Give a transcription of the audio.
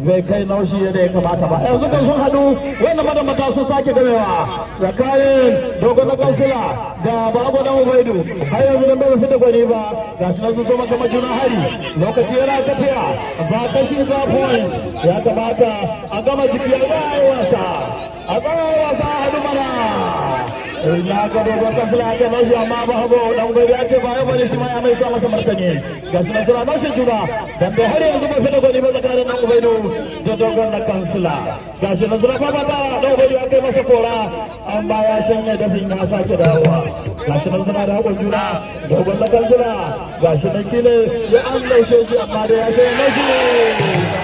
Bai kai naushi yadda ya kamata ba. Yanzu kan sun haɗu, wannan madambata sun sake gamewa tsakanin Dogon na Kansila da Bago Dan Ubaidu. Har yanzu dan bai fita gwani ba. Ga shi nan sun so makama juna hari. Lokaci yana tafiya, ba kashi ba point. Ya kamata a gama jiki, a tsaya wasa, a tsaya wasa, a haɗu mana. Na ga Dogon Kansila ya kai naushi, amma Bago Dan Ubaidu ya ce ba ya bane, shi ma ya mai sa masa martani. Ga shi nan suna naushin juna. Dan bai har yanzu ba fita gwani ba tsakanin Dan Ubaidu da Dogon na Kansila. Ga shi nan suna fafata. Dan Ubaidu ya kai masa kora, amma ya shanye dafin, ya sake dawowa. Ga shi nan suna da haƙon juna. Dogon na Kansila, ga shi nan kile ya an laushe shi, amma dai ya shanye naushi.